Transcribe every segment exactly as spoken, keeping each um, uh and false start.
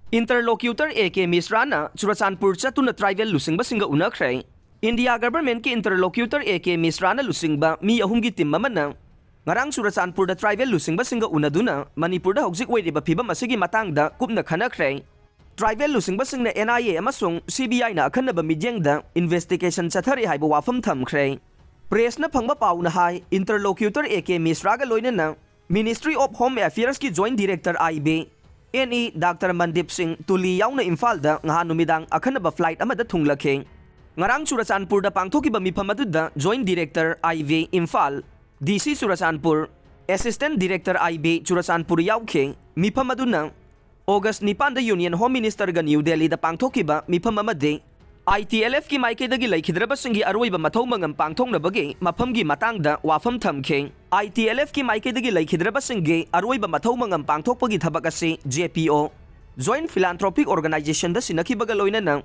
Interlocutor A K ꯃꯤꯁ꯭ꯔꯥꯅ Churachandpur ꯆꯠꯇꯨꯅ tribal ꯂꯨꯆꯤꯡꯕꯁꯤꯡꯒ ꯎꯅꯈ꯭ꯔꯦ꯫ India governmentꯀꯤ interlocutor A K ꯃꯤꯁ꯭ꯔꯥꯅ ꯂꯨꯆꯤꯡꯕ ꯃꯤ ꯑꯍꯨꯝꯒꯤ team ꯑꯃꯅ ꯉꯔꯥꯡ ꯆꯨꯔꯆꯥꯟꯄꯨꯔꯗ tribal ꯂꯨꯆꯤꯡꯕꯁꯤꯡꯒ ꯎꯅꯗꯨꯅ ꯃꯅꯤꯄꯨꯔꯗ ꯍꯧꯖꯤꯛ ꯑꯣꯏꯔꯤꯕ ꯐꯤꯕꯝ ꯑꯁꯤꯒꯤ ꯃꯇꯥꯡꯗ ꯀꯨꯞꯅ ꯈꯟꯅꯈ꯭ꯔꯦ꯫ Tribal ꯂꯨꯆꯤꯡꯕꯁꯤꯡꯅ N I A ꯑꯃꯁꯨꯡ C B Iꯅ ꯑꯈꯟꯅꯕ ꯃꯤꯠꯌꯦꯡꯗ investigation ꯆꯠꯊꯔꯤ ꯍꯥꯏꯕ ꯋꯥꯐꯝ ꯊꯝꯈ꯭ꯔꯦ꯫ Pressꯅ ꯐꯪꯕ ꯄꯥꯎꯅ ꯍꯥꯏ, interlocutor A K ꯃꯤꯁ꯭ꯔꯥꯒ ꯂꯣꯏꯅꯅ Ministry of Home Affairsꯀꯤ Joint Director I B, N E Doctor ꯃꯟꯗꯤꯞ ꯁꯤꯡ ꯇꯨꯂꯤ ꯌꯥꯎꯅ ꯏꯝꯐꯥꯜꯗ ꯉꯍꯥꯟ ꯅꯨꯃꯤꯗꯥꯡ ꯑꯈꯟꯅꯕ flight ꯑꯃꯗ ꯊꯨꯡꯂꯛꯈꯤ꯫ ꯉꯔꯥꯡ ꯆꯨꯔꯆꯥꯟꯄꯨꯔꯗ ꯄꯥꯡꯊꯣꯛꯈꯤꯕ ꯃꯤꯐꯝ ꯑꯗꯨꯗ Joint Director I B Imphal, D C Churachandpur, Assistant Director I B Churachandpur ꯌꯥꯎꯈꯤ꯫ ꯃꯤꯐꯝ ꯑꯗꯨꯅ August ꯅꯤꯄꯥꯟꯗ Union Home Ministerꯒ New Delhiꯗ ꯄꯥꯡꯊꯣꯛꯈꯤꯕ ꯃꯤꯐꯝ ꯑꯃꯗꯤ I T L Fꯀꯤ ꯃꯥꯏꯀꯩꯗꯒꯤ ꯂꯩꯈꯤꯗ꯭ꯔꯕꯁꯤꯡꯒꯤ ꯑꯔꯣꯏꯕ ꯃꯊꯧ ꯃꯉꯝ ꯄꯥꯡꯊꯣꯛꯅꯕꯒꯤ ꯃꯐꯝꯒꯤ ꯃꯇꯥꯡꯗ ꯋꯥꯐꯝ ꯊꯝꯈꯤ꯫ I T L Fꯀꯤ ꯃꯥꯏꯀꯩꯗꯒꯤ ꯂꯩꯈꯤꯗ꯭ꯔꯕꯁꯤꯡꯒꯤ ꯑꯔꯣꯏꯕ ꯃꯊꯧ ꯃꯉꯝ ꯄꯥꯡꯊꯣꯛꯄꯒꯤ ꯊꯕꯛ ꯑꯁꯤ J P O, Joint Philanthropic Organizationꯗ ꯁꯤꯟꯅꯈꯤꯕꯒ ꯂꯣꯏꯅꯅ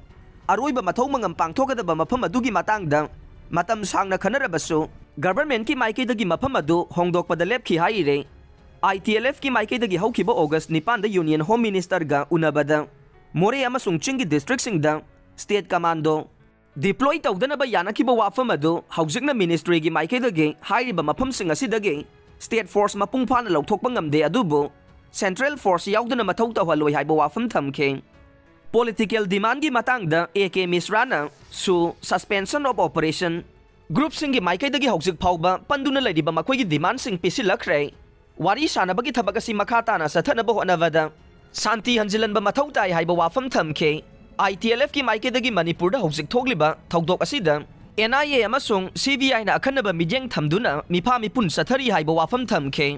ꯑꯔꯣꯏꯕ ꯃꯊꯧ ꯃꯉꯝ ꯄꯥꯡꯊꯣꯛꯀꯗꯕ ꯃꯐꯝ ꯑꯗꯨꯒꯤ ꯃꯇꯥꯡꯗ ꯃꯇꯝ ꯁꯥꯡꯅ ꯈꯟꯅꯔꯕꯁꯨ governmentꯀꯤ ꯃꯥꯏꯀꯩꯗꯒꯤ ꯃꯐꯝ ꯑꯗꯨ ꯍꯣꯡꯗꯣꯛꯄꯗ ꯂꯦꯞꯈꯤ ꯍꯥꯏꯔꯤ꯫ I T L Fꯀꯤ ꯃꯥꯏꯀꯩꯗꯒꯤ ꯍꯧꯈꯤꯕ August ꯅꯤꯄꯥꯟꯗ Union Home Ministerꯒ ꯎꯅꯕꯗ ꯃꯣꯔꯦ ꯑꯃꯁꯨꯡ ꯆꯤꯡꯒꯤ districtꯁꯤꯡꯗ state commando deploy ꯇꯧꯗꯅꯕ ꯌꯥꯅꯈꯤꯕ ꯋꯥꯐꯝ ꯑꯗꯨ ꯍꯧꯖꯤꯛꯅ ministryꯒꯤ ꯃꯥꯏꯀꯩꯗꯒꯤ ꯍꯥꯏꯔꯤꯕ ꯃꯐꯝꯁꯤꯡ ꯑꯁꯤꯗꯒꯤ state force ꯃꯄꯨꯡ ꯐꯥꯅ ꯂꯧꯊꯣꯛꯄ ꯉꯝꯗꯦ, ꯑꯗꯨꯕꯨ central force ꯌꯥꯎꯗꯅ ꯃꯊꯧ ꯇꯧꯍꯜꯂꯣꯏ ꯍꯥꯏꯕ ꯋꯥꯐꯝ ꯊꯝꯈꯤ꯫ Political demandꯀꯤ ꯃꯇꯥꯡꯗ A K ꯃꯤꯁ꯭ꯔꯥꯅ ꯁꯨ suspension of operation, groupꯁꯤꯡꯒꯤ ꯃꯥꯏꯀꯩꯗꯒꯤ ꯍꯧꯖꯤꯛ ꯐꯥꯎꯕ ꯄꯟꯗꯨꯅ ꯂꯩꯔꯤꯕ ꯃꯈꯣꯏꯒꯤ demandꯁꯤꯡ ꯄꯤꯁꯤꯜꯂꯛꯈ꯭ꯔꯦ꯫ ꯋꯥꯔꯤ ꯁꯥꯅꯕꯒꯤ ꯊꯕꯛ ꯑꯁꯤ ꯃꯈꯥ ꯇꯥꯅ ꯆꯠꯊꯅꯕ ꯍꯣꯠꯅꯕꯗ ꯁꯥꯟꯇꯤ ꯍꯟꯖꯤꯜꯍꯟꯕ ꯃꯊꯧ ꯇꯥꯏ ꯍꯥꯏꯕ ꯋꯥꯐꯝ ꯊꯝꯈꯤ꯫ I T L Fꯀꯤ ꯃꯥꯏꯀꯩꯗꯒꯤ ꯃꯅꯤꯄꯨꯔꯗ ꯍꯧꯖꯤꯛ ꯊꯣꯛꯂꯤꯕ ꯊꯧꯗꯣꯛ ꯑꯁꯤꯗ N I A ꯑꯃꯁꯨꯡ C B Iꯅ ꯑꯈꯟꯅꯕ ꯃꯤꯠꯌꯦꯡ ꯊꯝꯗꯨꯅ ꯃꯤꯐꯥ ꯃꯤꯄꯨꯟ ꯆꯠꯊꯔꯤ ꯍꯥꯏꯕ ꯋꯥꯐꯝ ꯊꯝꯈꯤ꯫